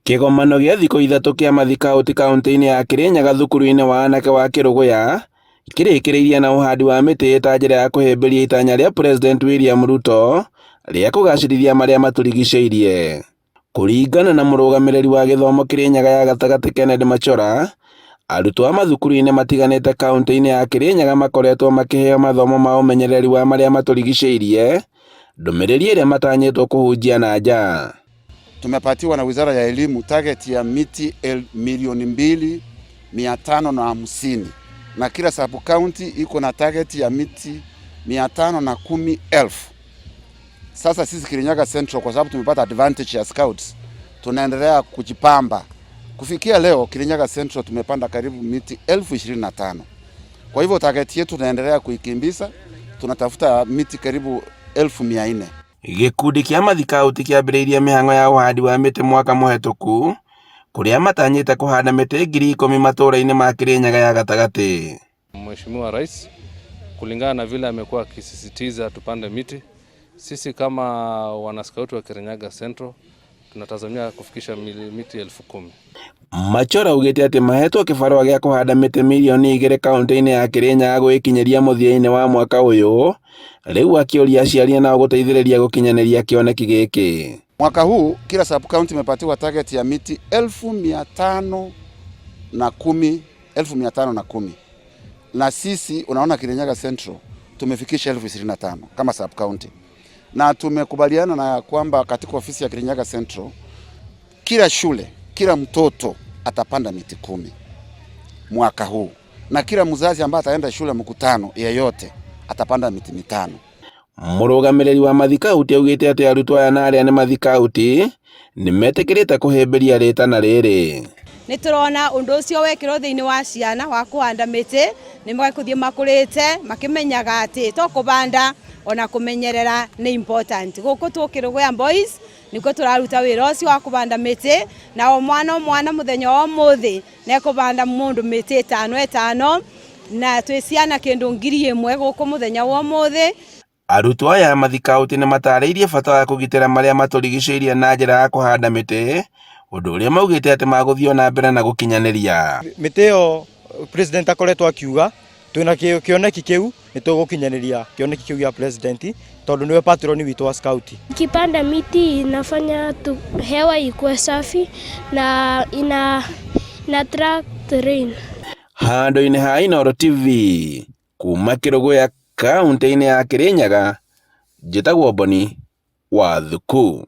Kĩgomano gĩa thikũ ithatũ kĩa mathikauti kauntĩ-inĩ ya Kĩrĩnyaga thukuru-inĩ wa anake wa Kĩrũgũya kĩrĩkĩrĩirie na ũhandi wa mĩtĩ ta njĩra ya kũhĩmbĩria itanya rĩa President William Ruto rĩa kũgacĩrithia marĩa matũrigicĩirie. Kũringana na mũrũgamĩrĩri wa gĩthomo Kĩrĩnyaga ya gatagatĩ Kennedy Machora, arutwo a mathukuru-inĩ matiganĩte kauntĩ-inĩ ya Kĩrĩnyaga makoretwo makĩheo mathomo ma ũmenyereri wa marĩa matũrigicĩirie, ndũmĩrĩri ĩrĩa matanyĩtwo kũhunjia na nja. Tumepatiwa na Wizara ya Elimu target ya miti 2,550,000 na kila sub county iko na target ya miti 510,000. Sasa sisi Kirinyaga Central kwa sababu tumepata advantage ya scouts, tunaendelea kujipamba. Kufikia leo Kirinyaga Central tumepanda karibu miti 25,000. Kwa hivyo target yetu tunaendelea kuikimbiza, tunatafuta miti karibu 400,000. Gĩkundi kĩa mathikauti kĩambĩrĩirie mĩhang'o ya ũhandi wa mĩtĩ mwaka mũhetũku kũrĩa matanyĩte kũhanda mĩtĩ 10,000 matũra-inĩ ma Kĩrĩnyaga ya gatagatĩ. Mheshimiwa Rais kulingana na vile amekuwa akisisitiza tupande miti, sisi kama wanaskauti wa Kirinyaga Central tunatazamia kufikisha miti 10,000. Machora augĩte atĩ mahetwo kĩbarũa gĩa kũhanda mĩtĩ 2,000,000 kauntĩ-inĩ ya Kĩrĩnyaga gũgĩkinyĩria mũthia-inĩ wa mwaka ũyũ, rĩu akĩũria aciari nao gũteithĩrĩria gũkinyanĩria kĩoneki gĩkĩ. Mwaka huu kila sub county imepatiwa target ya miti 510,000, 510,000. Na sisi unaona Kirinyaga Central tumefikisha 25,000 kama sub county. Na tumekubaliana na kwamba katika ofisi ya Kirinyaga Central kila shule, kila mtoto atapanda miti 10 mwaka huu, na kila mzazi ambaye ataenda shule mkutano yeyote atapanda miti 5. Mũrũgamĩrĩri wa mathikauti augĩte atĩ arutwo aya na arĩa nĩ mathikauti nĩmetĩkĩrĩte kũhĩmbĩria rĩtana rĩrĩ. Nĩ tũrona ũndũ ũcio wekĩrwo thĩinĩ wa ciana wa kũhanda mĩtĩ, nĩ megũthiĩ makũrĩte makĩmenyaga atĩ to kũbanda ona kũmenyerera nĩ important. Gũkũ tũkĩrũgũya Boys nĩkuo tũraruta wĩra ũcio wa kũbanda mĩtĩ, na o mwana o mwana mũthenya wa ũmũthĩ nĩ ekũbanda mũndũ mĩtĩ ĩtano ĩtano, na twĩ ciana kĩndũ 1,000 gũkũ mũthenya wa ũmũthĩ. Arutwo aya a mathikauti nĩ matarĩirie bata wa kũgitĩra marĩa matũrigicĩirie na njĩra ya kũhanda mĩtĩ, ũndũ ũrĩa maugĩte atĩ magũthiĩ o na mbere na gũkinyanĩria. Mĩtĩ ĩyo president akoretwo akiuga twĩna kĩoneki kĩu nĩ tũgũkinyanĩria kĩoneki kĩu gĩa president tondũ nĩwe patron witũ wa scout. Ukipanda miti inafanya tu hewa ikuwe safi na ina attract rain. Handũ-inĩ ha Inooro TV kuma Kĩrũgũya kauntĩ-inĩ ya Kĩrĩnyaga, njĩtagwo Boni wa Thuku.